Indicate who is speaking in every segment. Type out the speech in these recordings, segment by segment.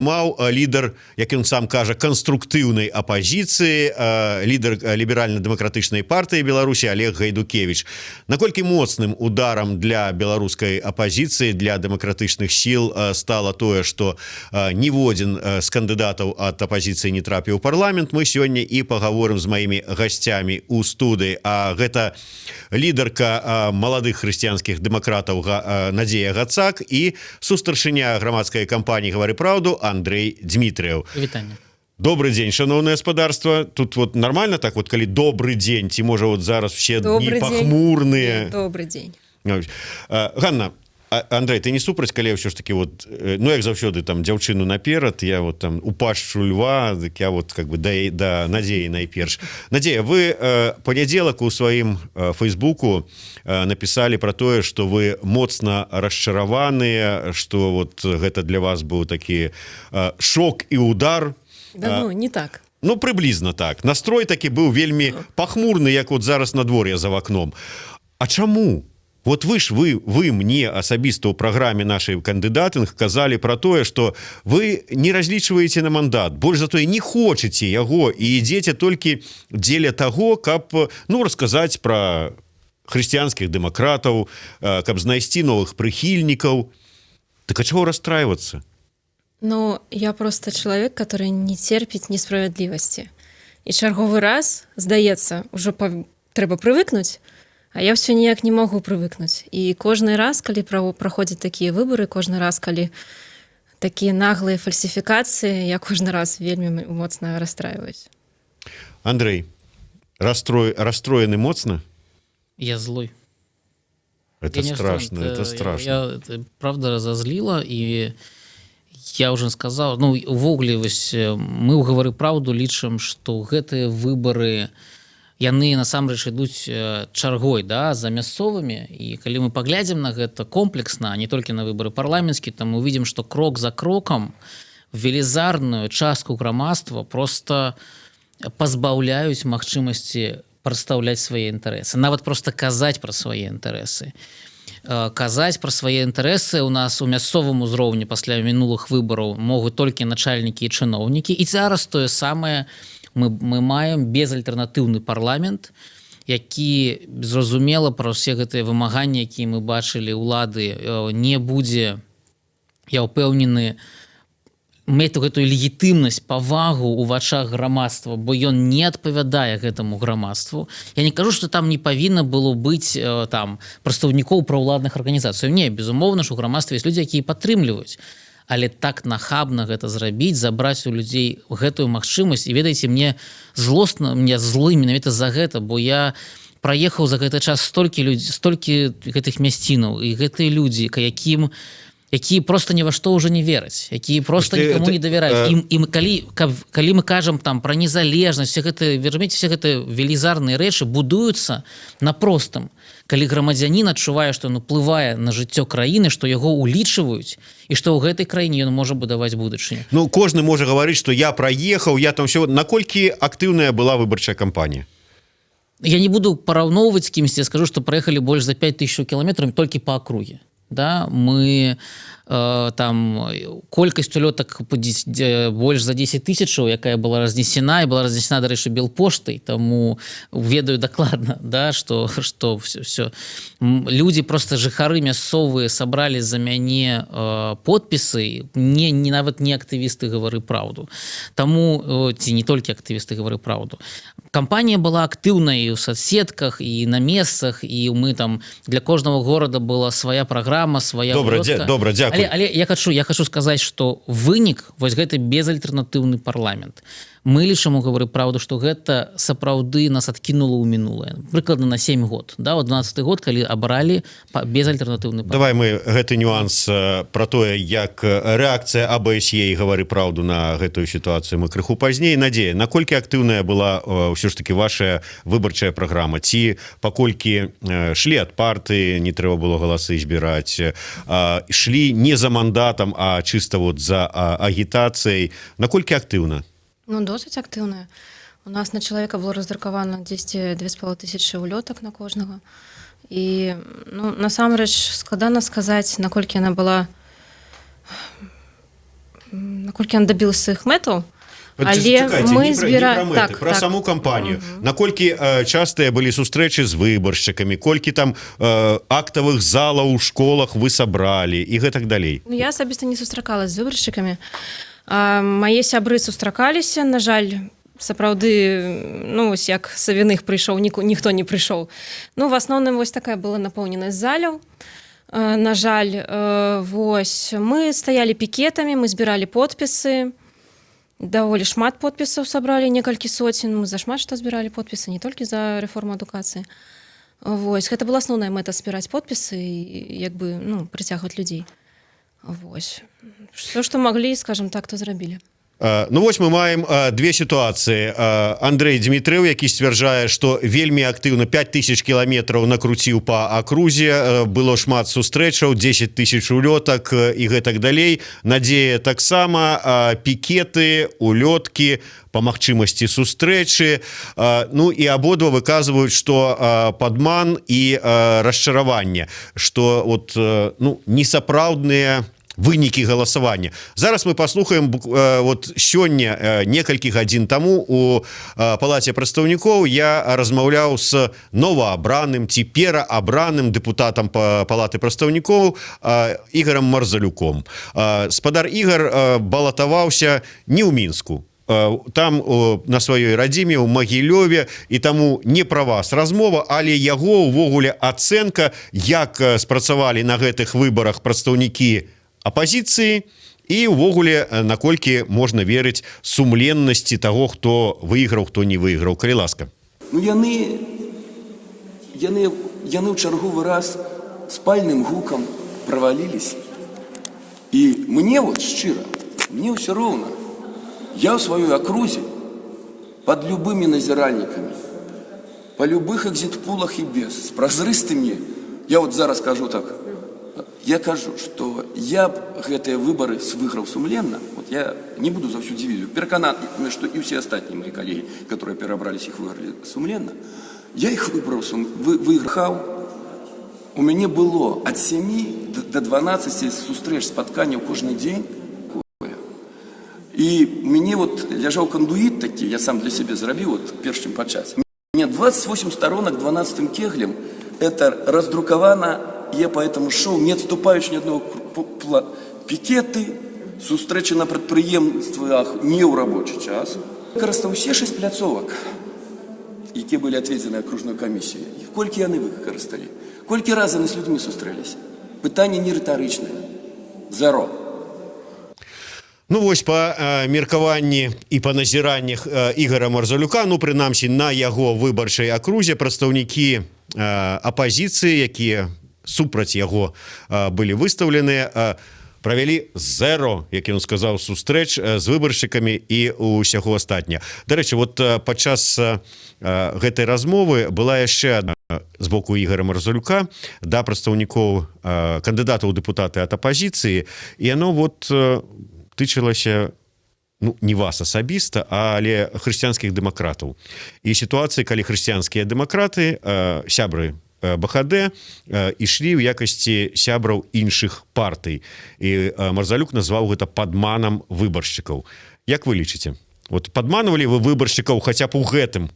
Speaker 1: Маў лідар, як ён сам кажа, канструктыўнай апазіцыі, лідар Ліберальна-дэмакратычнай партыі Беларусі Алег Гайдукевіч. Наколькі моцным ударам для беларускай апазіцыі, для дэмакратычных сіл стала тое, что ніводзін з кандыдатаў ад апазіцыі не трапіў у парламент, мы сёння і паговорым з маімі гасцямі у студыі. А гэта лідарка Маладых хрысціянскіх дэмакратаў Надзея Гацак і сустаршыня грамадскай кампаніі «Гавары праўду» Андрэй Дзмітрыеў.
Speaker 2: Вітанне.
Speaker 1: Добры дзень, шаноўнае спадарства. Тут вот нормально так вот, калі добры дзень, ці можа, вот зараз все дні пахмурныя?
Speaker 3: Добрый день.
Speaker 1: Ганна, Андрэй, ты не супраць, калі ўсё ж таки вот, ну, як заўсёды, там дзяўчыну наперад, я вот там у пашчу льва, дык я вот как бы да Надзеі найперш. Надзея, вы панядзелак у сваім фейсбуку написали про тое, что вы моцна расчараваныя, что вот гэта для вас быў такі шок і удар.
Speaker 3: Да, ну, не так.
Speaker 1: Ну, прыблізна так. Настрой такі быў вельмі пахмурны, як вот зараз надвор'е за вакном. А чаму? Вот вы ж вы мне асабіста ў праграме нашай «Кандыдатынг» казалі про тое, что вы не разлічваеце на мандат, больш за тое, не хочаце яго і ідзеце толькі дзеля таго, каб, ну, расказаць про хрысціянскіх дэмакратаў, каб знайсці новых прыхільнікаў. Так а чего расстраиваться?
Speaker 3: Ну, я просто человек, который не терпит несправедливости. І чарговы раз, здаецца, ўжо трэба прывыкнуць, а я все ніяк не могу прывыкнуць. І кожны раз, калі праходзяць такія выбары, кожны раз, калі такія наглыя фальсіфікацыі, я кожны раз вельмі моцна расстраиваюсь.
Speaker 1: Андрэй, расстроены моцна?
Speaker 2: Я злой.
Speaker 1: Это
Speaker 2: Я не
Speaker 1: страшно,
Speaker 2: расстроен,
Speaker 1: это страшно.
Speaker 2: Я, это правда разозлила, і я уже сказал, ну, увогуле вось мы ў «Гавары праўду» лічым, что гэтыя выбары, яны насамрэч ідуць чаргой, да, за мясцовымі. І калі мы паглядзім на гэта комплексна, не толькі на выбары парламенцкія, там увидим, что крок за крокам велізарную частку грамадства просто пазбаўляюць магчымасці прадстаўляць свае інтарэсы, нават просто казаць пра свае інтарэсы. Казаць пра свае інтарэсы у нас у мясцовым узроўні пасля мінулых выбараў могуць толькі начальнікі і чыноўнікі. І зараз тое самае мы маем безальтэрнатыўны парламент, які, зразумела, пра ўсе гэтыя вымаганні, якія мы бачылі ўлады, не будзе, я ўпэўнены, мець гэтую легітымнасць, павагу ў вачах грамадства, бо ён не адпавядае гэтаму грамадству. Я не кажу, что там не павінна было быць там прадстаўнікоў праўладных арганізацый. Не, безумоўна ж, у грамадстве есть людзі, якія падтрымліваюць, але так нахабна гэта зрабіць, забраць у людзей гэтую магчымасць. І ведаеце, мне злосна, мне злы менавіта за гэта, бо я праехаў за гэты час столькі людзі, столькі гэтых мясцінаў, і гэтыя людзі, якія просто ні во што ўжо не вераць, якія просто никому не давяраюць. Ім калі мы кажам там про незалежнасць, все гэта, вермеце, все гэта велізарныя рэчы будуюцца на простым: калі грамадзянін адчувае, што ён уплывае на жыццё краіны, што яго улічваюць і што ў гэтай краіне ён можа будаваць будучыню.
Speaker 1: Ну, кожны можа гаварыць, что я праехаў, я там все. Наколькі актыўная была выбарчая кампанія?
Speaker 2: Я не буду параўноўваць з кімсьці, скажу, что праехалі больш за 5000 кіламетраў толькі по акруге, да. Мы там колькасць улётак больш за 10 тысячаў, якая была разнесена, і была разнесена, дарэчы, Белпоштай, таму ведаю дакладна, да, что все люди, просто жыхары мясцовыя сабралі за мяне подпісы, не нават не актывісты «Гавары праўду», таму ці не толькі актывісты «Гавары праўду». Кампанія была актыўная і ў соцсетках, і на месцах, і мы там, для кожнага горада была свая праграма, свая
Speaker 1: Добра.
Speaker 2: улётка.
Speaker 1: Добра, дзякуй.
Speaker 2: Але я хочу сказаць, что вынік вось гэты безальтэрнатыўны парламент, мы лічым у «Гавары праўду», что гэта сапраўды нас адкінула ў мінулае прыкладна на 7 год, да, 12 год, калі абралі безальтэрнатыўны.
Speaker 1: Давай мы гэты нюанс про тое, як рэакцыя АБСЕ і «Гавары праўду» на гэтую сітуацыю, мы крыху пазней. Надзея, наколькі актыўная была ўсё ж таки ваша выбарчая праграма? Ці паколькі шлі ад партыі, не трэба было галасы збіраць, шлі не за мандатам, а чыста вот за агітацыяй, наколькі актыўна?
Speaker 3: Ну, досыць актыўная. У нас на чалавека было раздрукавана 10 2500 улётак на кожнага. І, ну, насамрэч складана сказаць, наколькі яна была Наколькі ён дабіўся сваіх мэтаў. Але
Speaker 1: Чакайце,
Speaker 3: мы
Speaker 1: не пра, не пра мэты,
Speaker 3: так,
Speaker 1: пра саму кампанію. Наколькі частыя былі сустрэчы з выбаршчыкамі, колькі там актавых залаў у школах вы сабралі і гэтак далей?
Speaker 3: Ну, я асабіста не сустракалась з выбаршчыкамі. Мае сябры сустракаліся. На жаль, сапраўды, ну вось як Савіных прыйшоў, ніхто не прыйшоў. Ну, в асноўным вось такая была напоўненасць заляў. На жаль, вось мы стаялі пікетамі, мы збіралі подпісы, даволі шмат подпісаў сабралі, некалькі соцень. Мы за шмат што збіралі подпісы, не толькі за рэформу адукацыі. Вось гэта была асноўная мэта — збіраць подпісы і як бы, ну, прыцягваць людзей. Вось все, што маглі, скажем так, то зрабілі.
Speaker 1: Ну вось мы маем две сітуацыі: Андрэй Дзмітрыеў, які сцвярджае, што вельмі актыўна 5000 кіламетраў накруціў па акрузе, было шмат сустрэчаў, 10 тысяч улётак і гэтак далей. Надзея таксама: пікеты, улёткі, па магчымасці сустрэчы. Ну і абодва выказваюць, што падман і расчараванне, што вот ну, несапраўдныя вынікі галасавання. Зараз мы паслухаем вот сёння, некалькі гадзін таму у палаце прадстаўнікоў я размаўляў с новаабраным ці пераабраным дэпутатам па палаты прадстаўнікоў Ігарам Марзалюком. Спадар Ігар балатаваўся не ў Мінску, там на сваёй радзіме, ў Магілёве, і таму не пра вас размова, але яго увогуле ацэнка, як спрацавалі на гэтых выбарах прадстаўнікі апазіцыі і увогуле наколькі можна верыць сумленнасці таго, хто выйграў, хто не выйграў. Калі ласка.
Speaker 4: Ну, яны ў чарговы раз з пальным гукам провалились. І мне вот шчыра, мне ўсё роўна. Я ў сваёй акрузе под любымі назіральнікамі, по любых экзітпулах і без, з празрыстымі, я вот зараз кажу так, я кажу, што я б гэтыя выбары выйграў сумленна, вот я не буду за всю дивизию, перакананы, што і ўсе астатнія мои коллеги, которые перабрались, их выиграли сумленно, я их выбрал, выйграў. У мяне было ад 7 до 12 сустрэч, спатканняў кожны дзень. І мне вот ляжаў кандуіт такі, я сам для сябе зрабіў, вот перш чым пачаць. У меня 28 сторонок 12 кеглем, это раздрукавана, я поэтому шоў, не адступаючы ні аднаго пікеты, сустрэчы на прадпрыемствах не ў рабочы час. Выкарыстаў усе шэсць пляцовак, якія былі отведены акружной камісіяй. Колькі яны выкарысталі? Колькі раз яны з людзьмі сустрэліся? Пытанне не рытарычнае. Зеро.
Speaker 1: Ну вось, па меркаванні і па назіраннях Ігара Марзалюка, ну, прынамсі на яго выбарчай акрузе, прадстаўнікі апазіцыі, якія супраць яго былі выстаўлены, правялі зеро, як ён сказаў, сустрэч з выбаршчыкамі і усяго астатня. Дарэчы, вот падчас гэтай размовы была яшчэ одна з боку Ігара Марзалюка да прадстаўнікоў, кандыдатаў у дэпутаты ад апазіцыі, і яно вот тычылася, ну, не вас асабіста, але хрысціянскіх дэмакратаў і сітуацыі, калі хрысціянскія дэмакраты, сябры БХД, ішлі ў якасці сябраў іншых партый, і Марзалюк назваў гэта падманам выбаршчыкаў. Як вы лічыце, вот падманывалі вы выбаршчыкаў хаця б у гэтым?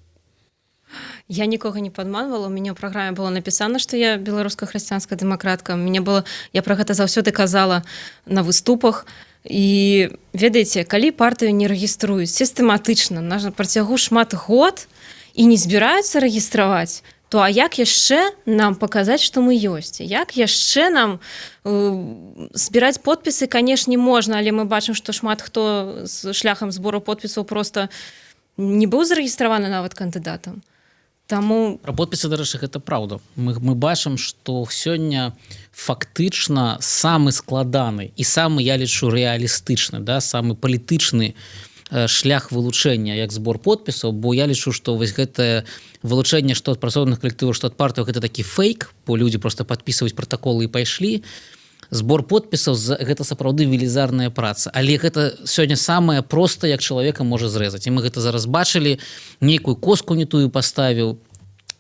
Speaker 3: Я нікога не падманвала. У мяне ў праграме было напісана, што я беларуска-хрысціянская дэмакратка. Мне было, я пра гэта заўсёды казала на выступах. І ведаеце, калі партыю не рэгіструюць сістэматычна на працягу шмат год і не збіраюцца рэгістраваць, то а як яшчэ нам паказаць, што мы ёсць? Як яшчэ нам збіраць подпісы, канешне, можна, але мы бачым, што шмат хто з шляхам збору подпісаў просто не быў зарэгістраваны нават кандыдатам. Таму
Speaker 2: Пра подпісы, дарэчы, гэта праўда. Мы бачым, што сёння фактычна самы складаны і самы, я лічу, рэалістычны, да, самы палітычны шлях вылучэння як збор подпісаў, бо я лічу, што вось гэтае вылучэнне што ад працоўных калектываў, што ад партыяў, гэта такі фейк, бо людзі просто падпісваюць пратаколы і пайшлі. Збор подпісаў гэта сапраўды велізарная праца, але гэта сёння самае проста, як чалавека можа зрэзаць, і мы гэта зараз бачылі: нейкую коску не тую паставіў.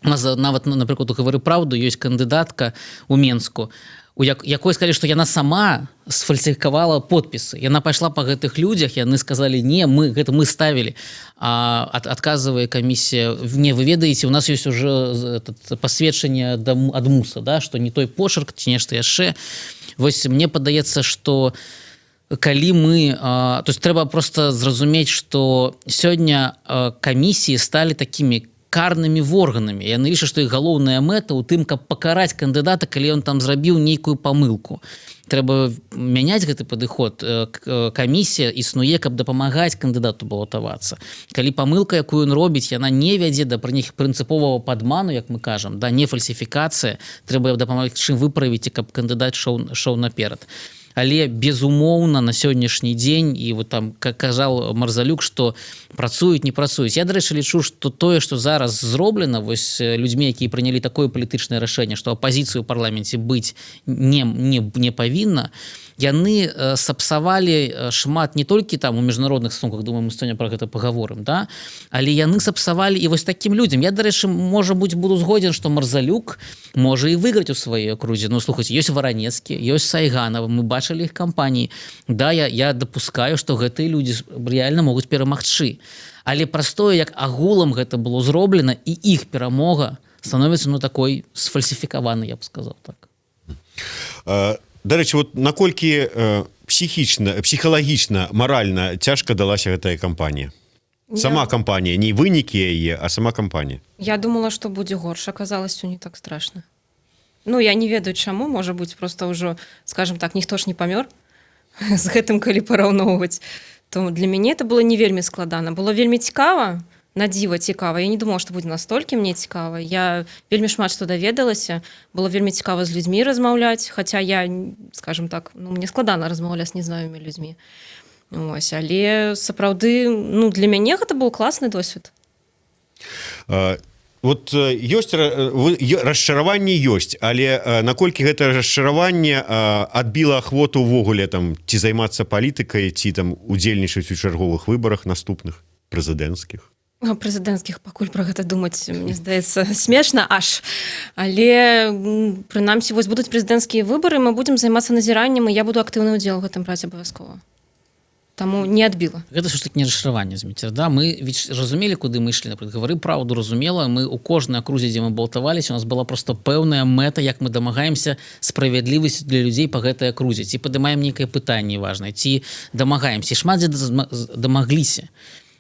Speaker 2: У нас нават, ну, напрыклад, у «Гавары праўду» ёсць кандыдатка у Менску. у якой сказали, что яна сама сфальсіфікавала подпісы, яна пайшла по гэтых людзях, яны сказали: «Не, мы гэта мы ставілі». А адказвае камісія: «Не, вы ведаеце, у нас есть уже этот пасведчанне ад МУСа, да, что не той почерк ці нешта яшчэ». Вось мне падаецца, что калі мы то есть трэба просто зразумець, что сёння камісіі сталі такими карнымі органамі. Яны лічаць, што іх галоўная мэта ў тым, каб пакараць кандыдата, калі ён там зрабіў нейкую памылку. Трэба мяняць гэты падыход. Камісія існуе, каб дапамагаць кандыдату балатавацца. Калі памылка, якую ён робіць, яна не вядзе да пры них прынцыповага падману, як мы кажам, да, не фальсіфікацыя, трэба дапамагаць чым выправіць, і каб кандыдат шоў наперад. Але безумоўна, на сённяшні дзень, і вот там, как казал Марзалюк, что працуюць, не працуюць. Я, дарэчы, лічу, что тое, что зараз зроблена вось людзьмі, якія прынялі такое палітычнае рашэнне, что апазіцыю ў парламенце быць не павінна, яны сапсавалі шмат не толькі там у міжнародных стасунках, думаю, мы сёння про гэта паговорым, да, але яны сапсавалі і вось такім людзям. Я, дарэчы, можа быць, буду згодзен, что Марзалюк можа і выйграць у сваёй акрузе. Ну, слухайте, ёсць Варанецкі, ёсць Сайганова, мы бачылі іх кампаніі, да. Я дапускаю, что гэтыя людзі реально могуць перамагчы, але простое, як агулам гэта было зроблена, і іх перамога становится, ну, такой сфальсіфікаваны, я б сказал так.
Speaker 1: Дарэчы, вот наколькі псіхічна, псіхалагічна, маральна цяжка далася гэтая кампанія? Сама кампанія, не вынікі яе, а сама кампанія.
Speaker 3: Я думала, что будзе горш, оказалось, все не так страшно. Ну, я не ведаю чаму, можа быць, просто ўжо, скажем так, ніхто ж не памёр з гэтым, калі параўноўваць, то для мяне это было не вельмі складана. Было вельмі цікава, на дзіва цікава. Я не думала, что будзе настолькі мне цікава. Я вельмі шмат што даведалася, было вельмі цікава з людзьмі размаўляць, хаця я, скажем так, ну, мне складана размаўляць з незнаёмымі людзьмі. Ось, але сапраўды, ну, для мяне гэта быў класны досвед.
Speaker 1: Вот ёсць расчараванне, ёсць, але наколькі гэта расчараванне адбіла ахвоту ўвогуле там ці займацца палітыкай, ці там удзельнічаць у чарговых выбарах наступных прэзідэнцкіх?
Speaker 3: Прэзідэнцкіх пакуль пра гэта думаць, мне здаецца, смешна аж. Але прынамсі вось будуць прэзідэнцкія выбары, мы будзем займацца назіраннем, і я буду актыўны ўдзел у гэтым браць абавязкова. Таму не адбіла.
Speaker 2: Гэта ўсё ж таки не расчараванне, Зміцер, да. Мы ведь разумелі, куды мы ішлі. Напрыклад, «Гавары праўду» разумела, мы у кожнай акрузе, дзе мы балатаваліся, у нас была просто пэўная мэта, як мы дамагаемся справядлівасці для людзей по гэтай акрузе, ці падымаем нейкае пытанне важнае, ці дамагаемся. Шмат дзе дамагліся.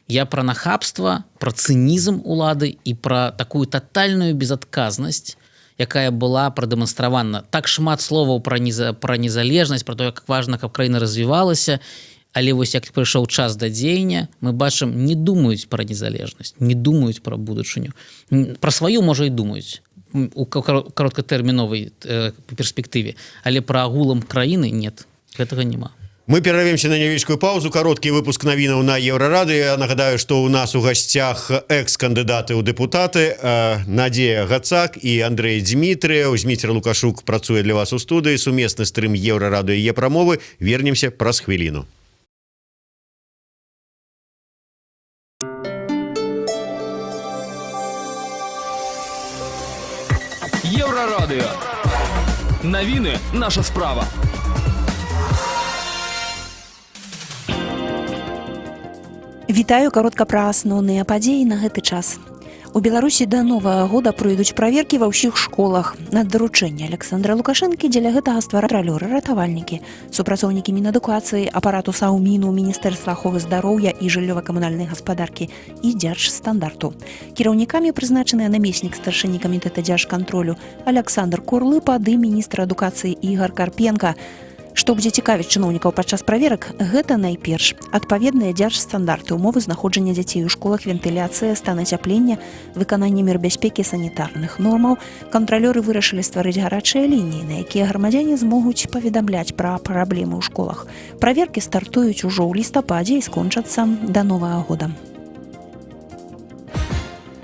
Speaker 2: Я пра нахабства, пра цынізм улады і пра такую тотальную безадказнасць, якая была прадэманстравана. Так шмат словаў пра незалежнасць, пра то, як важна, каб краіна развівалася, але вось як прыйшоў час да дзеяння, мы бачым, не думаюць пра незалежнасць, не думаюць пра будучыню. Пра сваю, можа, і думаюць у кароткатэрміновай перспектыве, але пра агулам краіны нет, гэтага няма.
Speaker 1: Мы перарвемся на невялічкую паузу, кароткі выпуск навінаў на Еўрарадыё. Я нагадаю, что у нас у гасцях экс-кандыдаты ў дэпутаты Надзея Гацак і Андрэй Дзмітрыеў. Зміцер Лукашук працуе для вас у студыі. Сумесны стрым Еўрарадыё е прамовы. Вернемся праз хвіліну.
Speaker 5: Еўрарадыё. Навіны — наша справа.
Speaker 6: Вітаю, каротка пра асноўныя падзеі на гэты час. У Беларусі да новага года пройдуць праверкі ва ўсіх школах. На даручэнне Александра Лукашэнкі дзеля гэтага стваралёры, ратавальнікі, супрацоўнікі мінадукацыі, апарату Саўміну, міністэрства аховы здароўя і жыллёва-камунальнай гаспадаркі і дзяржстандарту. Кіраўнікамі прызначаныя намеснік старшыні камітэта дзяржкантролю Александр Курлыпа ды міністр адукацыі Ігар Карпенко. Што будзе цікавіць чыноўнікаў падчас праверак, гэта найперш адпаведныя дзяржстандарты, умовы знаходжання дзяцей у школах, вентыляцыя, стан ацяплення, выкананне мер бяспекі, санітарных нормаў. Кантралёры вырашылі стварыць гарачыя лініі, на якія грамадзяне змогуць паведамляць пра праблемы ў школах. Праверкі стартуюць ужо ў лістападзе і скончацца да новага года.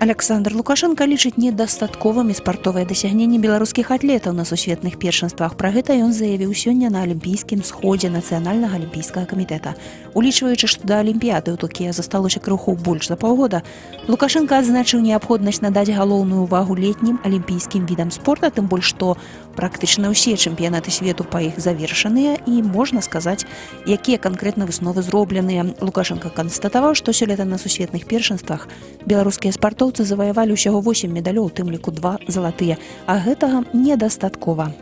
Speaker 6: Аляксандр Лукашэнка лічыць недастатковымі спартовыя дасягненні беларускіх атлетаў на сусветных першынствах. Пра гэта ён заявіў сёння на алімпійскім сходзе Нацыянальнага алімпійскага камітэта. Улічваючы, што да алімпіяды ў Токіа засталося крыху больш за паўгода, Лукашэнка адзначыў неабходнасць надаць галоўную ўвагу летнім алімпійскім відам спорта, тым больш што практычна ўсе чэмпіянаты свету па іх завершаныя і можна сказаць, якія канкрэтна высновы зробленыя. Лукашэнка канстатаваў, што сёлета на сусветных першынствах беларускія спартоўцы заваявалі ўсяго 8 медалёў, у тым ліку два залатыя, а гэтага недастаткова.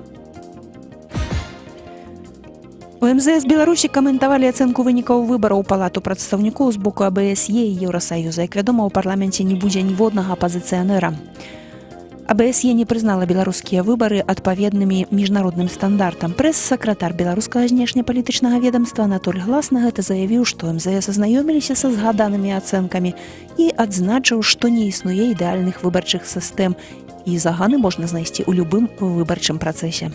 Speaker 6: У МЗС Беларусі каментавалі ацэнку вынікаў выбараў у палату прадстаўнікоў з боку АБСЕ і Еўрасаюза. Як вядома, у парламенце не будзе ніводнага апазіцыянера. АБСЕ не прызнала беларускія выбары адпаведнымі міжнародным стандартам. Прэс-сакратар беларускага знешнепалітычнага ведомства Анатоль Глас на гэта заявіў, што МЗС азнаёміліся са згаданымі ацэнкамі і адзначыў, што не існуе ідэальных выбарчых сістэм і заганы можна знайсці ў любым выбарчым працэсе.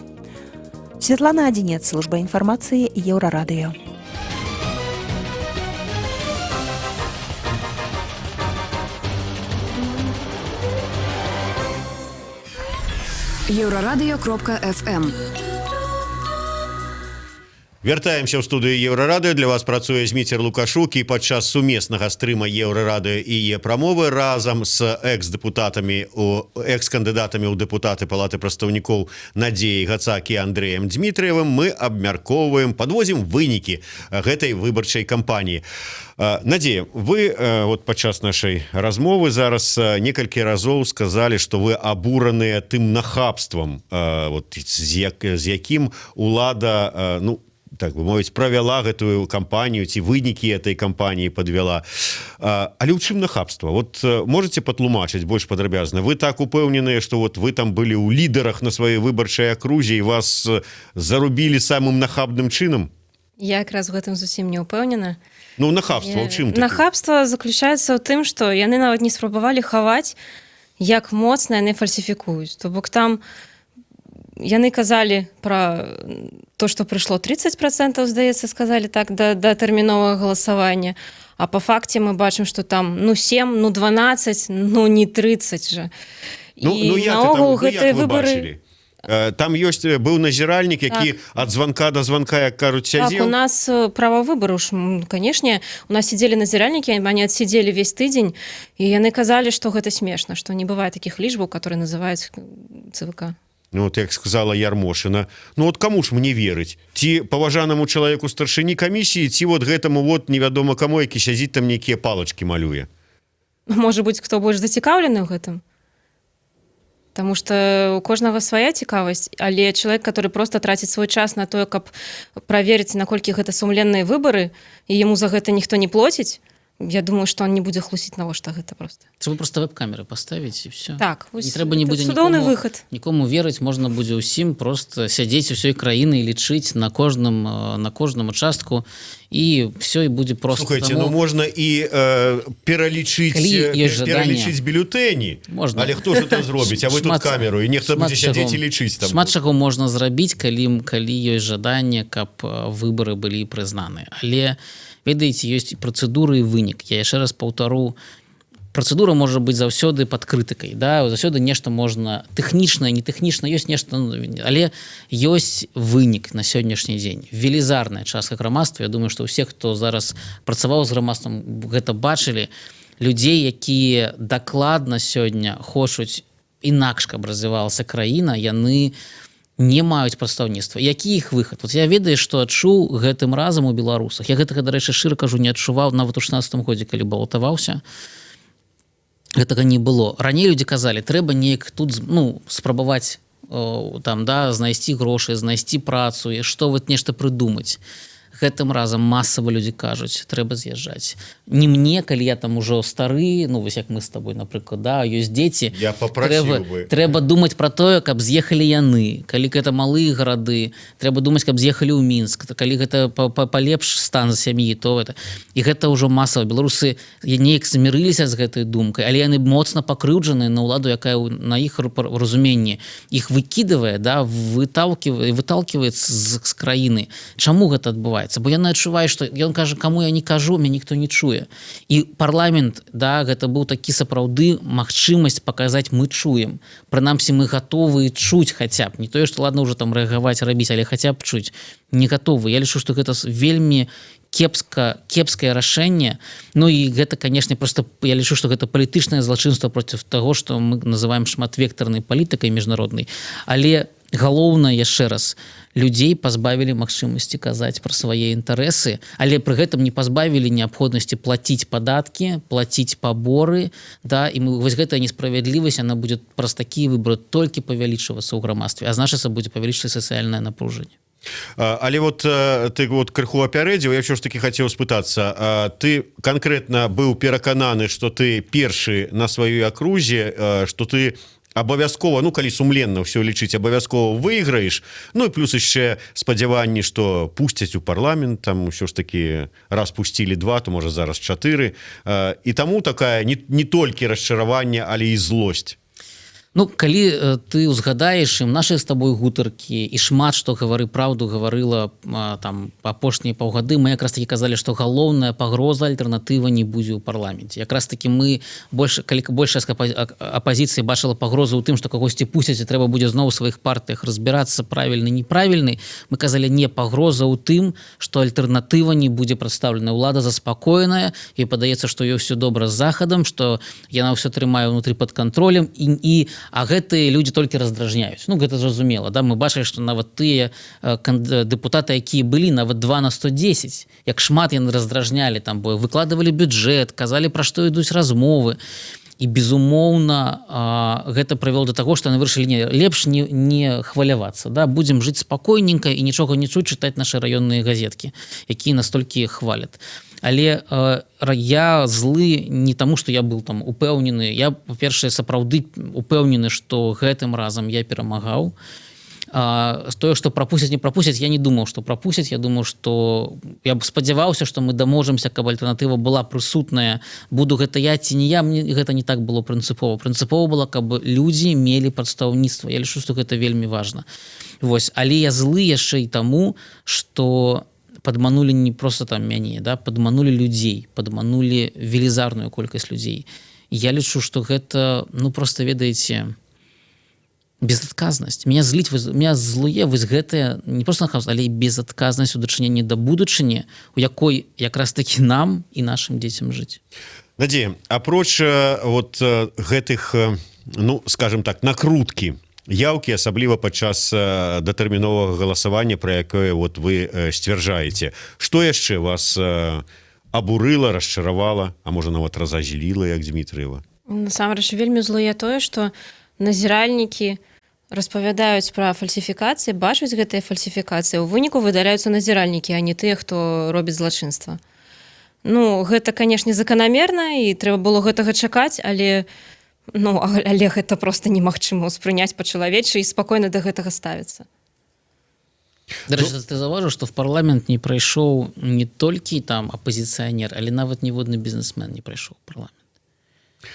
Speaker 6: Святлана Адзінец, служба інфармацыі Еўрарадыё.
Speaker 7: Еўрарадыё.фм.
Speaker 1: Вяртаемся ў студыю Еўрарадыё. Для вас працуе Зміцер Лукашук, і падчас сумеснага стрыма Еўрарадыё і Е-прамовы разам з экс-дэпутатамі, экс-кандыдатамі ў дэпутаты Палаты прадстаўнікоў Надзеяй Гацак і Андрэем Дзмітрыевым мы абмяркоўваем, падводзім вынікі гэтай выбарчай кампаніі. Надзея, вы вот падчас нашай размовы зараз некалькі разоў сказалі, што вы абураныя тым нахабствам, вот, з якім улада, ну, так бы мовіць, правяла гэтую кампанію ці вынікі этой кампаніі подвяла. Але ў чым нахабства? Вот можете патлумачыць больш падрабязна? Вы так упэўненыя, что вот вы там былі ў лідарах на сваёй выбарчай акрузе і вас зарубілі самым нахабным чынам?
Speaker 3: Я якраз в гэтым зусім не ўпэўнена.
Speaker 1: Ну, нахабства ў чым такі?
Speaker 3: Нахабства заключаецца ў тым, што яны нават не спрабавалі хаваць, як моцна яны фальсіфікуюць. То бок там яны казалі пра то, што прыйшло 30%, здаецца, сказалі так, да тэрміновага галасавання. А по факце мы бачым, што там ну 7, ну 12, ну не 30 же.
Speaker 1: Ну,
Speaker 3: І
Speaker 1: ну, як,
Speaker 3: наогул
Speaker 1: там, ну, як
Speaker 3: гэтыя
Speaker 1: вы
Speaker 3: выбары
Speaker 1: бачылі? Там ёсць быў назіральнік, які ад званка до званка, як кажуць,
Speaker 3: Так,
Speaker 1: сядзеў.
Speaker 3: у нас права выбару ж, канешне, у нас сидзелі назіральнікі, они адсидзелі весь тыдзень, і яны казалі, што гэта смешна, што не бывае такіх лічбаў, которые называюць ЦВК.
Speaker 1: Ну, вот як сказала Ярмошына, ну вот каму ж мне верыць? Ці паважанаму чалавеку, старшыні камісіі, ці вот гэтаму вот невядома каму, які сядзіць там, нейкія палачкі малюе?
Speaker 3: Можа быць, хто больш зацікаўлены ў гэтым? Таму что у кожнага свая цікавасць, але чалавек, который просто траціць свой час на тое, каб праверыць, наколькі гэта сумленныя выбары, і яму за гэта ніхто не плоціць, я думаю, что он не будзе хлусіць, навошта гэта просто.
Speaker 2: Трэба просто веб-камеры поставить, і все.
Speaker 3: Так,
Speaker 2: не
Speaker 3: вось
Speaker 2: трэба не
Speaker 3: гэта
Speaker 2: будзе
Speaker 3: цудоўны
Speaker 2: нікому,
Speaker 3: выхад.
Speaker 2: Нікому верыць, можна будзе ўсім просто сядзець усёй краіны і лічыць на кожным участку, і все, і будзе просто.
Speaker 1: Слухайте,
Speaker 2: Таму
Speaker 1: ну можна і пералічыць
Speaker 2: Калі ёсць жаданне.
Speaker 1: пералічыць бюлетэні.
Speaker 2: Можна.
Speaker 1: Але хто ж это зробіць? А вы тут камеру, і нехта
Speaker 2: шмат
Speaker 1: будзе сядзець
Speaker 2: чаго-
Speaker 1: і лічыць там.
Speaker 2: Шмат чаго можна зрабіць, калі ёсць жаданне, каб выбары былі прызнаны. Але, ведаеце, ёсць і працэдуры, і вынік. Я яшчэ раз паўтару, працэдура можа быць заўсёды пад крытыкай, да, заўсёды нешта можна тэхнічна, не тэхнічна, ёсць нешта, ну, але ёсць вынік. На сённяшні дзень велізарная частка грамадства, я думаю, што ўсе, хто зараз працаваў з грамадствам, гэта бачылі, людзей, якія дакладна сёння хочуць інакш, каб развівалася краіна, яны не маюць прадстаўніцтва. Які іх выхад? Вот я ведаю, што адчуў гэтым разам у беларусах. Я гэтага, дарэчы, шчыра кажу, не адчуваў нават у 16 годзе, калі балатаваўся, гэтага не было. Раней людзі казалі: трэба неяк тут ну, спрабаваць там, да, знайсці грошы, знайсці працу і што вот нешта прыдумаць. Гэтым разам масава людзі кажуць: трэба з'язджаць. Не мне, калі я там ужо стары, ну вось як мы с тобой, напрыклад, да, ёсць дзеці,
Speaker 1: Я папрасіў
Speaker 2: трэба,
Speaker 1: бы.
Speaker 2: трэба думаць про тое, каб з'ехалі яны. Калі гэта малыя гарады, трэба думаць, каб з'ехалі ў Мінск. Калі гэта палепш стан сям'і, то это, і гэта ўжо масава. Беларусы неяк змірыліся з гэтай думкай, але яны моцна пакрыўджаны на ўладу, якая на іх разуменні іх выкідывае, да, выталкивает, выталкивает з краіны. Чаму гэта адбываецца? адбываецца, бо яны адчуваюць, что ён кажа: «Каму я не кажу, мне ніхто не чуе». І парламент, да, гэта быў такі сапраўды магчымасць паказаць: мы чуем, прынамсі мы гатовы чуць, хаця б не тое что, ладно, уже там рэагаваць, рабіць, але хаця б чуць. Не гатовы. Я лічу, что гэта вельмі кепскае рашэнне. Ну і гэта, конечно, просто я лічу, что гэта палітычнае злачынство против того, что мы называем шматвектарнай палітыкай міжнароднай. Але галоўнае, яшчэ раз, людзей пазбавілі магчымасці казаць пра свае інтарэсы, але пры гэтым не пазбавілі неабходнасці плаціць падаткі, плаціць паборы, да. І мы вось гэтая несправядлівасць, она будет праз такія выборы толькі павялічвацца ў грамадстве, а значыцца, будзе павялічваць сацыяльнае напружанне.
Speaker 1: Але вот ты вот крыху апярэдзіў, я ўсё ж таки хацеў спытацца: ты конкретно быў перакананы, что ты першы на сваёй акрузе, что ты абавязкова, ну, калі сумленна ўсё лічыць, абавязкова выйграеш? Ну і плюс яшчэ спадзяванні, что пусцяць у парламент, там ўсё ж таки раз пусцілі два, то можа, зараз чатыры, і таму такая не толькі расчараванне, але і злосць?
Speaker 2: Ну, калі ты узгадаеш ім наши з табой гутаркі і шмат што «Гавары праўду» гаварыла там апошнія паўгады, мы якраз таки казалі, што галоўная пагроза — Альтэрнатыва не будзе ў парламенце. Якраз таки мы больш, калі большая апазіцыі бачыла пагрозу ў тым, што кагосьці пусцяць і трэба будзе зноў у сваіх партыях разбірацца, правільны, неправільны, мы казалі: не, пагроза ў тым, што Альтэрнатыва не будзе прадстаўлена. Улада заспакоеная і падаецца, што ёсць все добра з Захадам, што яна ўсё трымае ўнутры под контролем, і а гэтыя людзі толькі раздражняюць. Ну, гэта зразумела, да. Мы бачылі, што нават тыя дэпутаты, якія былі, нават 2 на 110, як шмат яны раздражнялі там, бо выкладывалі бюджэт, казалі, пра што ідуць размовы. І, безумоўна, гэта прывяло до таго, што яны вырашылі: не, лепш не хвалявацца, да, будзем жыць спакойненька і нічога не чуць, чытаць нашы раённыя газеткі, якія настолькі хвалят. Але я злы не таму, что я был там упэўнены. Я, па-першае, сапраўды упэўнены, что гэтым разам я перамагаў. Тое, что прапусцяць, не прапусцяць, я не думаў, что прапусцяць. Я думаю, что я б спадзяваўся, что мы даможамся, каб Альтэрнатыва была прысутная. Буду гэта я ці не я, мне гэта не так было прынцыпова. Прынцыпова было, каб людзі мелі прадстаўніцтва. Я лічу, что гэта вельмі важно. Вось. Але я злы яшчэ і таму, что падманулі не просто там мяне, да, падманулі людзей, падманулі велізарную колькасць людзей. Я лічу, что гэта, ну, просто, ведаеце, безадказнасць. Меня зліць, меня злуе вось гэтая не просто нахабства, але і безадказнасць у дачыненні да будучыні, у якой якраз таки нам і нашим дзецям жыць.
Speaker 1: Надзея, апроч вот гэтых, ну, скажем так, накруткі яўкі, асабліва падчас датэрміновага галасавання, про якое вот вы сцвярджаеце, что яшчэ вас абурыла, расчаравала, а можа, нават разазліла, як Дмітриева?
Speaker 3: Насамрэч вельмі злуе тое, што назіральнікі распавядаюць пра фальсіфікацыі, бачаць гэтыя фальсіфікацыі, у выніку выдаляюцца назіральнікі, а не тыя, хто робіць злачынства. Ну, гэта, канешне, заканамерна і трэба было гэтага чакаць, але, ну, але гэта просто немагчыма ўспрыняць па-чалавечы і спакойна да гэтага ставіцца.
Speaker 2: Дарэчы, ну, ты заўважыў, што в парламент не прайшоў не толькі там апазіцыянер, але нават ніводны бізнесмен не прайшоў парламент.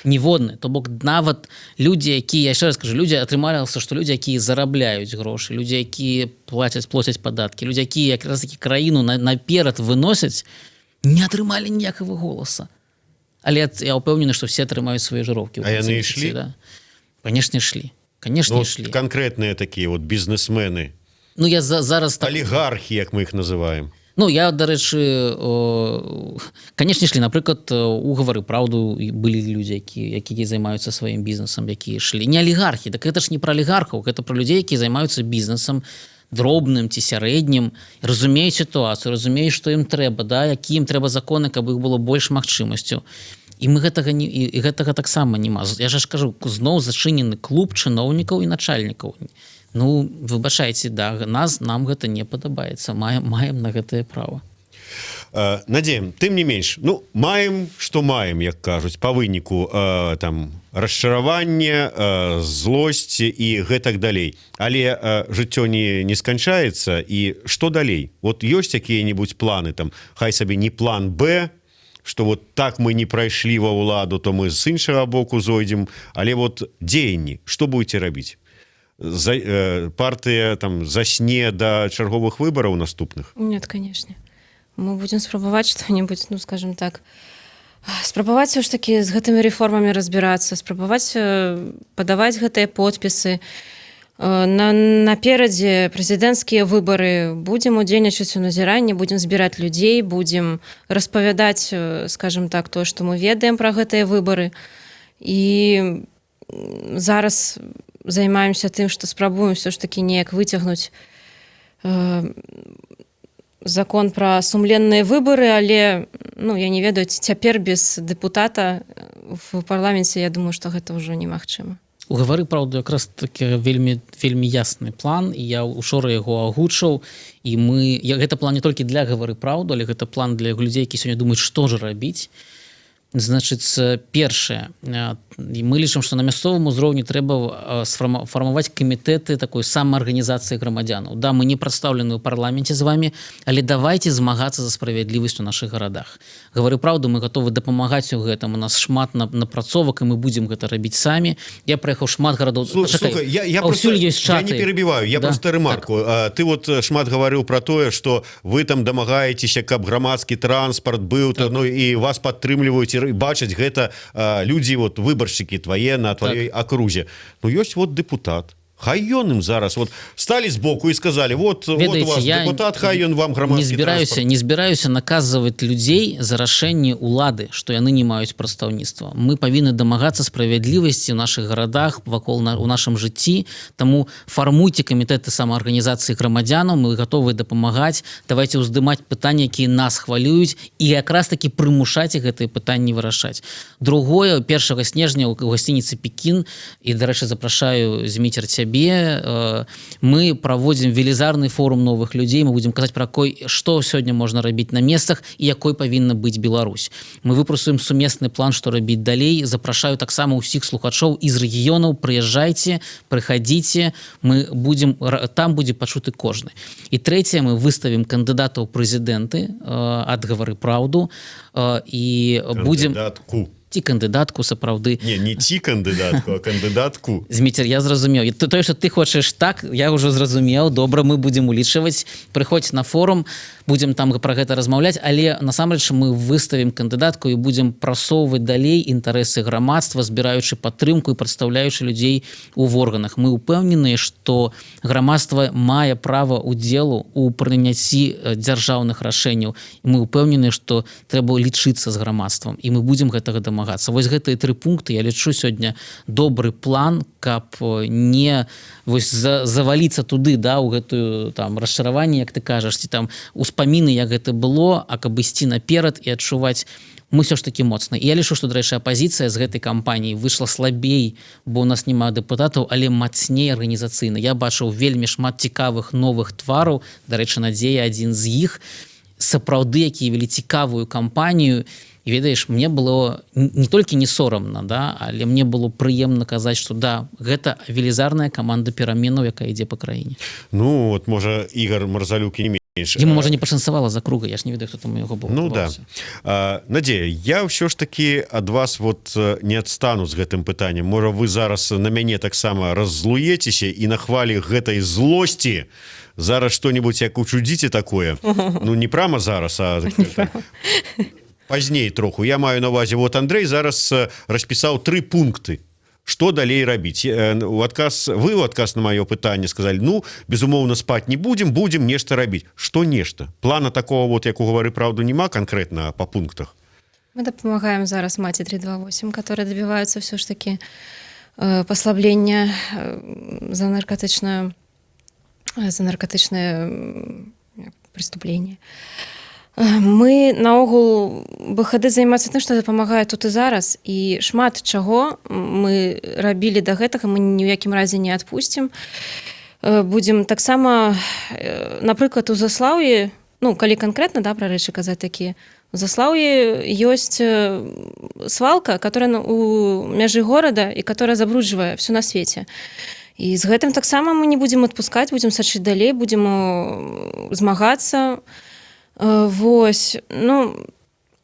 Speaker 2: Ніводны. То бок нават людзі, якія, яшчэ раз скажу, людзі, атрымалася, што людзі, якія зарабляюць грошы, людзі, якія плацяць падаткі, людзі, якія якраз таки краіну наперад выносяць, не атрымалі ніякага голаса. Але я ўпэўнены, што все атрымаюць свае жыроўкі.
Speaker 1: А яны ішлі?
Speaker 2: Да? Конечно, ішлі, конечно.
Speaker 1: Ну,
Speaker 2: ішлі.
Speaker 1: Конкретные такие вот бизнесмены?
Speaker 2: Ну, я зараз так.
Speaker 1: Олигархи, як мы их называем.
Speaker 2: Ну, я, дарэчы, конечно, ішлі. Напрыклад, у «Гавары праўду» былі людзі, якія займаюцца сваім бізнесам, якія ішлі. Не алігархі, так гэта ж не пра алігархаў, гэта пра людзей, якія займаюцца бізнесам, дробным ці сярэднім, разумеюць сітуацыю, разумеюць, што ім трэба, да, які ім трэба законы, каб іх было больш магчымасцяў. І мы гэтага не і гэтага таксама няма. Я ж кажу, зноў зачынены клуб чыноўнікаў і начальнікаў. Ну, выбачайце, да, нам гэта не падабаецца, маем на гэтае права.
Speaker 1: Надзея, тым не менш, ну, маем что маем, як кажуць, по выніку там расчараванне, злосць і гэтак далей, але жыццё не сканчаецца. І что далей? Вот ёсць якія-нибудь планы там, хай сабе не план Б, что вот так мы не прайшлі ва ўладу, то мы з іншага боку зойдзем, але вот дзеянні, что будете рабіць? Партыя там засне да чарговых выбараў наступных?
Speaker 3: Нет, конечно. Мы будем спрабаваць что-нибудь, ну, скажем так, спрабаваць все ж таки з гэтымі рэформамі разбірацца, спрабаваць падаваць гэтыя подпісы. Наперадзе прэзідэнцкія выбары, будзем удзельнічаць у назіранні, будзем збіраць людзей, будзем распавядаць, скажем так, то, што мы ведаем пра гэтыя выбары. І зараз займаемся тым, што спрабуем все ж таки неяк выцягнуць закон пра сумленныя выбары, але, ну, я не ведаю, ці цяпер без дэпутата в парламенце, я думаю, што гэта ўжо немагчыма.
Speaker 2: У «Гавары праўду» якраз такі вельмі, вельмі ясны план, і я учора яго агучыў. І мы я, гэта план не толькі для «Гавары праўду», але гэта план для людзей, які сёння думаюць, што ж рабіць. Значыць, першае, мы лічым, што на мясцовым узроўні трэба фармаваць камітэты такой самаарганізацыі грамадзянаў. Да, мы не прадстаўлены ў парламенце з вами, але давайте змагацца за справядлівасць у наших гарадах. «Гавары праўду», мы гатовы дапамагаць у гэтым, у нас шмат напрацовак, і мы будзем гэта рабіць самі. Я праехаў шмат гарадоў.
Speaker 1: Слухай, я
Speaker 2: просто,
Speaker 1: ёсць, я не перебіваю, я просто ремарку, да. Ты вот шмат гаварыў про тое, что вы там дамагаецеся, каб грамадскі транспарт быў, так. Ну і вас падтрымліваюць, бачаць гэта людзі, вот выбаршчыкі твае на твоей так акрузе. Ну, ёсць вот депутат, хай ён им зараз, вот стали сбоку и сказали: вот,
Speaker 2: Ведаеце,
Speaker 1: вот у вас
Speaker 2: я
Speaker 1: депутат, хай ён вам
Speaker 2: не збіраюся, не збіраюся наказваць людзей за рашэнне улады, што яны не маюць прадстаўніцтва. Мы павінны дамагацца справядлівасці ў наших гарадах, вакол у нашым жыцці. Таму фармуйце камітэты самаарганізацыі грамадзянаў, мы гатовы дапамагаць. Давайте ўздымаць пытанні, якія нас хвалююць, і якраз таки прымушаць гэтыя пытанні вырашаць. Другое, 1 снежня ў гасцініцы «Пекін», і, дарэчы, запрашаю, Зміцер, цябе, мы праводзім велізарны форум новых людзей. Мы будзем казаць пра кой, што сёння можна рабіць на месцах і якой павінна быць Беларусь. Мы выпрацуем сумесны план, што рабіць далей. Запрашаю таксама ўсіх слухачоў з рэгіёнаў: прыязджайце, прыхадзіце, мы будзем там, будзе пачуты кожны. І трэцяе, мы выставім кандыдата ў прэзідэнты ад «Гавары праўду» і будзем
Speaker 1: Кандыдатку.
Speaker 2: Ці кандыдатку, сапраўды.
Speaker 1: Не ці кандыдатку, а кандыдатку.
Speaker 2: Зміцер, я зразумеў. І тое, что ты хочаш так, я ўжо зразумеў. Добра, мы будзем улічваць. Прыходзь на форум, будзем там пра гэта размаўляць. Але насамрэч мы выставім кандыдатку і будзем прасоўваць далей інтарэсы грамадства, збіраючы падтрымку і прадстаўляючы людзей у органах. Мы ўпэўненыя, што грамадства мае права удзелу у прыняцці дзяржаўных рашэнняў, і мы ўпэўнены, што трэба лічыцца з грамадствам, і мы будзем гэтага дамагацца. Вось гэтыя тры пункты, я лічу, сёння добры план, каб не вось заваліцца туды, да, у гэтую там расчараванне, як ты кажаш, ці там успаміны, як гэта было, а каб ісці наперад і адчуваць: мы все ж таки моцна. І я лічу, што, дарэчы, апазіцыя з гэтай кампаніі выйшла слабей, бо у нас няма дэпутатаў, але мацней арганізацыйна. Я бачыў вельмі шмат цікавых новых твараў, дарэчы, Надзея адзін з іх, сапраўды, якія вялі цікавую кампанію. І ведаеш, мне было не толькі не сорамна, да, але мне было прыемна казаць, что да, гэта велізарная каманда пераменаў, якая ідзе по краіне.
Speaker 1: Ну вот, можа, Ігар Марзалюк і не менш.
Speaker 2: Ему, можа, не пашанцавала за круга, я ж не ведаю, хто там у яго быў.
Speaker 1: Ну да. Надзея, я ўсё ж таки ад вас вот не адстану з гэтым пытаннем. Можа, вы зараз на мяне таксама раззлуецеся і на хвалі гэтай злосці зараз что-нибудь як учудзіце такое. Ну, не прямо зараз, а так, пазней троху. Я маю на увазе, вот Андрей зараз распісаў тры пункты, что далей рабіць. У адказ, вы у адказ на маё пытанне сказали: «Ну, безумоўна, спать не будем, будем нешта рабіць». Что нешта? Плана такого вот, як у «Гавары праўду», няма конкретно по пунктах?
Speaker 3: Мы дапамагаем зараз маці 328, которые добиваются все ж таки паслаблення за наркотычнае преступление. Мы наогул, БХД займаецца тым, што дапамагае тут і зараз, і шмат чаго мы рабілі да гэтага, мы ні ў якім разе не адпусцім. Будзем таксама, напрыклад, у Заслаўі, ну, калі канкрэтна, да, пра рэчы казаць такія, у Заслаўі ёсць свалка, которая у мяжы горада і которая забруджвае все на свеце. І з гэтым таксама мы не будзем адпускаць, будзем сачыць далей, будзем змагацца. Вось, ну,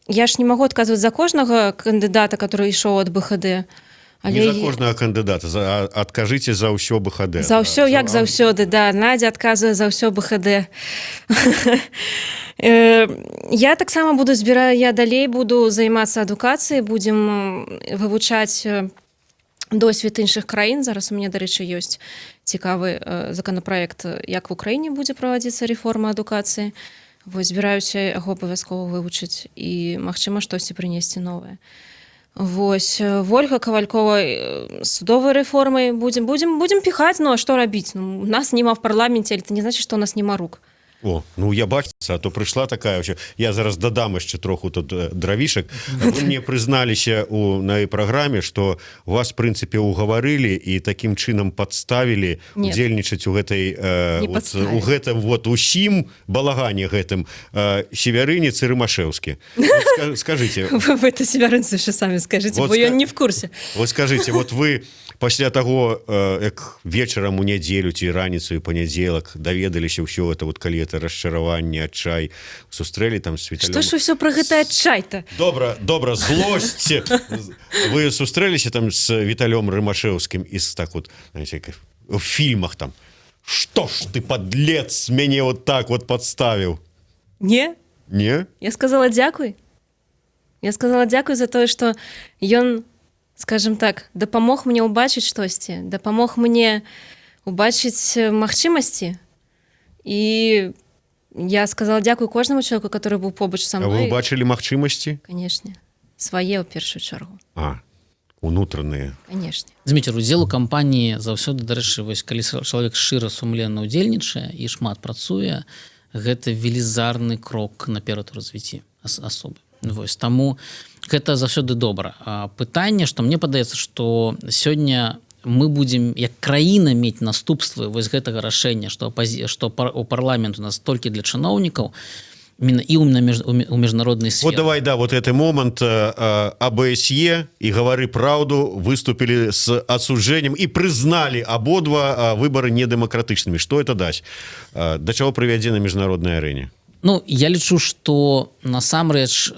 Speaker 3: я ж не магу адказваць за кожнага кандыдата, который ішоў ад БХД.
Speaker 1: Але не за кожнага кандыдата, адкажыце за ўсё БХД.
Speaker 3: За ўсё, як заўсёды, да, Надзя адказвае за ўсё БХД. Я таксама буду збіраю, я далей буду займацца адукацыяй, будзем вывучаць досвед іншых краін. Зараз у мяне, дарэчы, ёсць цікавы законопроект, як в Украіне будзе правадзіцца рэформа адукацыі. Вось, збіраюся яго абавязкова вывучыць і, магчыма, штосьці прынесці новае. Вось, Вольга Кавалькова судовай рэформай будем піхаць. Ну а што рабіць? Ну, у нас няма в парламенце, это не значит, что у нас няма рук.
Speaker 1: О, ну я бачу, а то прыйшла такая вообще. Я зараз дадам яшчэ троху тут дравішак. Вы мне прызналіся у на праграме, что вас, в прынцыпе, угаварылі і таким чынам подставілі
Speaker 3: Нет.
Speaker 1: удзельнічаць у гэтай
Speaker 3: Не
Speaker 1: вот,
Speaker 3: подставили.
Speaker 1: у гэтым вот усім балагане гэтым Севярынец і Рымашэўскі. Вот скажите.
Speaker 3: Вы это Севярынцу яшчэ самі скажите,
Speaker 1: Вот
Speaker 3: бо ён не в курсе.
Speaker 1: Вот скажите, вот вы пасля таго, як вечарам у нядзелю ці раніцу і панядзелак даведаліся ўсё это, вот калі это расчараванне, адчай, сустрэлі там з
Speaker 3: Што ж ўсё пра гэты адчай-то?
Speaker 1: Добра, добра, злосць. Вы сустрэліся там з Віталём Рымашэўскім і так вот, знаете, як в фільмах там: «Что ж ты, подлец, мяне вот так вот подставіў?»
Speaker 3: Не.
Speaker 1: Не?
Speaker 3: Я сказала дзякуй. Я сказала дзякуй за тое, што ён, скажем так, дапамог мне ўбачыць штосьці, дапамог мне убачыць магчымасці. І я сказала дзякуй кожнаму чалавеку, который быў побач са
Speaker 1: А вы
Speaker 3: мной.
Speaker 1: убачылі магчымасці?
Speaker 3: Канешне, свае ў першую чаргу.
Speaker 1: А, унутраныя.
Speaker 3: Канешне.
Speaker 2: Зміцер, удзел у кампаніі заўсёды, дарэчы, вось калі чалавек шчыра, сумленна удзельнічае і шмат працуе, гэта велізарны крок наперад у развіцці асобы. Вось таму гэта заўсёды добра. А пытанне, што мне падаецца, што сёння мы будзем як краіна мець наступствы вось гэтага рашэння, што у парламент у нас толькі для чыноўнікаў именно і у міжнароднай
Speaker 1: Вот
Speaker 2: сферы.
Speaker 1: давай, да, вот этот момент. АБСЕ и «Говори правду» выступили с осуждением и признали абодва выборы недемократичными. Что это даст? Да чего прывядзе на международной арене?
Speaker 2: Ну, я лічу, что насамрэч,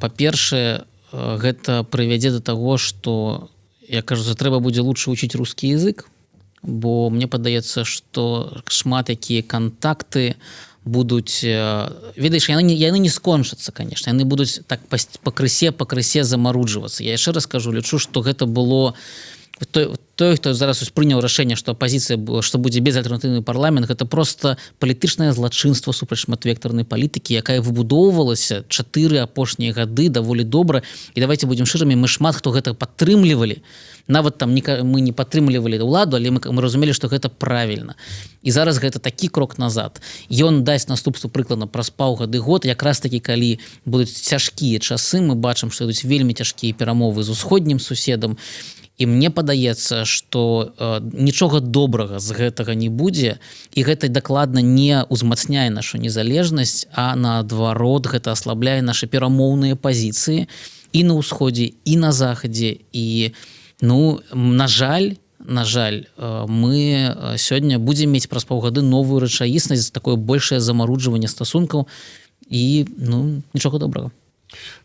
Speaker 2: па-першае, гэта прывядзе до таго, что, я кажу, трэба будзе лучше учить русский язык, бо мне падаецца, что шмат якія контакты будуць, ведаеш, яны не скончацца, конечно, яны будуць так пакрысе замаруджвацца. Я яшчэ раз кажу, лічу, что гэта было той, хто зараз успрыняў рашэнне, што апазіцыя, што будзе безальтэрнатыўны парламент, гэта просто палітычнае злачынства супраць шматвектарнай палітыкі, якая выбудоўвалася 4 апошнія гады даволі добра. І давайте будем шчырымі, мы шмат хто гэта падтрымлівалі, нават там не, мы не падтрымлівалі ўладу, але мы разумелі, што гэта правільна. І зараз гэта такі крок назад. Ён дасць наступству прыкладна праз паўгады, год, якраз такі калі будуць цяжкія часы. Мы бачым, што ідуць вельмі цяжкія перамовы з усходнім суседам, і мне падаецца, что нічога добрага з гэтага не будзе, і гэта дакладна не ўзмацняе нашу незалежнасць, а наадварот, гэта аслабляе нашы перамоўныя пазіцыі і на ўсходзе, і на захадзе. І, ну, на жаль, мы сёння будзем мець праз паўгады новую рэчаіснасць, такое большее замаруджванне стасункаў, і, ну, нічога добрага.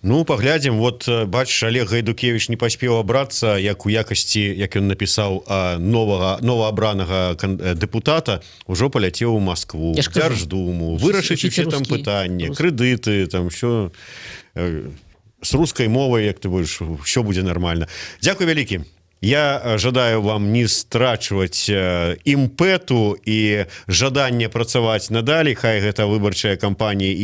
Speaker 1: Ну, паглядзім. Вот, бачыш, Олег Гайдукевич не паспеў абрацца, як у якасці, як ён напісаў, новага новаабранага дэпутата ўжо паляцеў у Москву.
Speaker 2: Я ж кажу,
Speaker 1: Дзярждуму, вырашыць
Speaker 2: учите
Speaker 1: усе там
Speaker 2: русский.
Speaker 1: пытанні,
Speaker 2: Русский.
Speaker 1: крэдыты там, все с русской мовай, як ты будешь, все будзе нормально. Дякую вялікі. Я жадаю вам не страчваць імпэту і жаданне працаваць надалей. Хай гэта выбарчая кампанія і